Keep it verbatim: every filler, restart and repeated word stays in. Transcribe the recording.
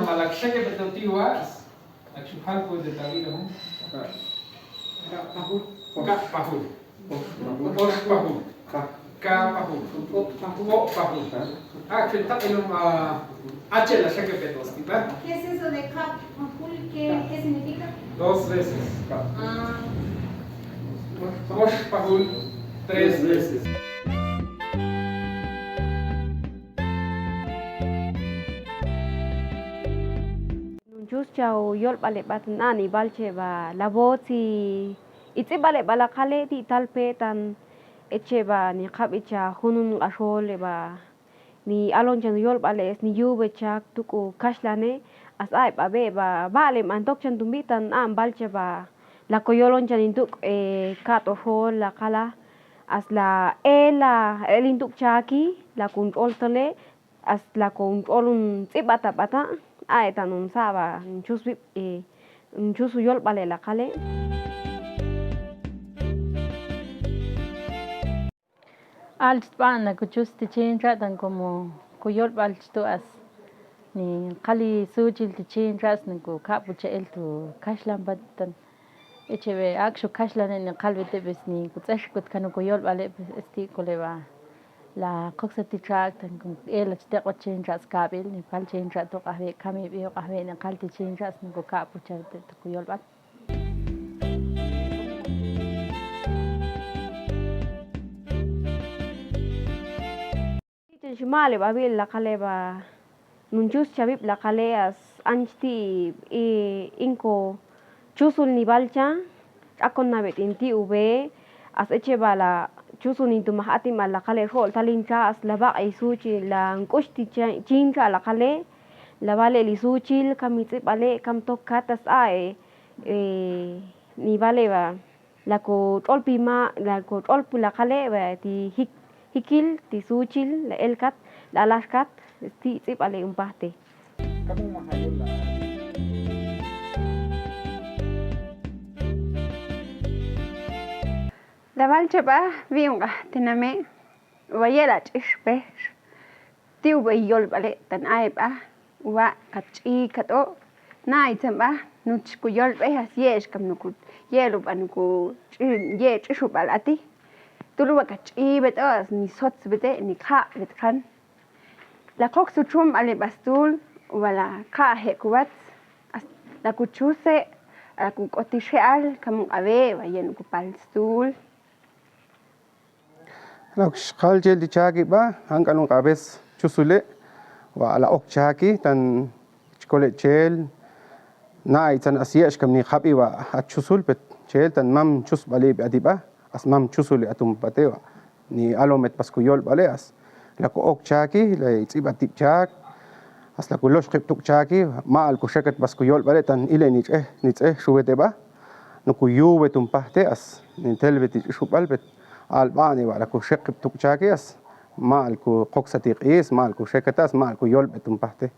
Lak xekebetotiwa, lak xujan ko de David, ¿no? Ka pajul. Ka pajul. Ox pajul. Ka pajul. O pajul. Ah, que está en un, ah, H la xekebetotiwa. ¿Qué es eso de ka pajul? ¿Qué, qué significa? Dos veces. Ah. Ox pajul. Tres veces. Nunchuschaw yolb'aleb'a tan a ni b'alcheb'a la wotzi i tz'ib'aleb'a la qale' ti' talpe tan echeb'a ni qab'icha junun q'axol eb'a ni alon chan yolb'ale' es ni yuwe chak tuk'u kaxlane as a eb'a b'e eb'a b'a'le man tok chan tumbi tan a b'alcheb'a la ko yolon chan in tuk' e ka t'oxol la qala' as la e la el in tuk' chaki la kun ch'ol tole as la kun ch'ol un tz'ib'ata b'ata a e tan un sa'b'a nchus wib' e nchus u yolb'ale' la qale'. Al chitb'a' na kuchus ti chin cha'tan como ku yolb'al chitu as ni qali suchil ti chin cha'as na ku ka'pu cha'el tu kaxlan b'at tan. Echeb'e ak'xu kaxlane' ni qalb'ete' pues ni kutz'exkut kanu ku yolb'ale' pues esti' koleb'a la qoksa ti cha'ak tan como ela chiteq' b'at chin cha'as kab'il ni pal chin cha'at tu q'ajb'e' kamib'i o q'ajb'e' ni qal ti chin cha'as na ku ka'pu cha'el tu ku yolb'al. Chan xima'le b'ab'il la qale' b'a nunchus chab'ib' la qale' as anch ti' i inko chusul ni b'alcha ch'akon nab'et in ti' ub'e as echeb'a la chusul ni tumaj atim a la qale' xo'ol tal in cha as la b'aq' i suchil la nk'ux ti chin cha la qale' la b'ale' li suchil kam i tz'ib'ale' kam tok kat as a e ni b'ale' b'a la ku ch'ol pima la ku ch'ol pu la qale' b'a ti jik jikil ti suchil la elkat la alaxkat ti tz'ib'ale' un pajte. La b'alcheb'a wi' un q'aj tiname' wa ye' la ch'ix pex ti ub'e yolb'ale' tan a eb'a wa kat ch'i kat'o' na itzan b'a nuch ku yolb'e as ye'ex kam nuku ye'lu b'a nuku ye' ch'ixub'al ati tulu wa kat ch'i bet'o as ni sotz bete' ni qa' betkan. La qok suchunb'al eb'a stul wa la qa' je' kuwatz la kuchuse' la kuk'oti xe'al kam un q'ab'e' wa ye' nuku pal stul. La xqal chel ti chaki b'a jan k'al un q'ab'es chusule' wa la ok chaki tan chkole' chel na itzan as ye'ex kam ni qab'i wa at chusul pet chel tan mam chusb'ali b'ati b'a as mam chusule' atum pate wa ni alomet pas ku yolb'ale' as la ku ok chaki la tz'ib'atib' chak as la ku loxqib' tuk' chaki ma'al ku xeket pas ku yolb'ale' tan ile' ni ch'ej ni tz'ej xuwete b'a nuku yuwe tum pajte as ni telwe ti ch'ixub'al pet al b'a'ne wa la ku xeqib' tuk' chaki as ma'al ku qoksati q'is ma'al ku xeketa as ma'al ku yolb'e tum pajte.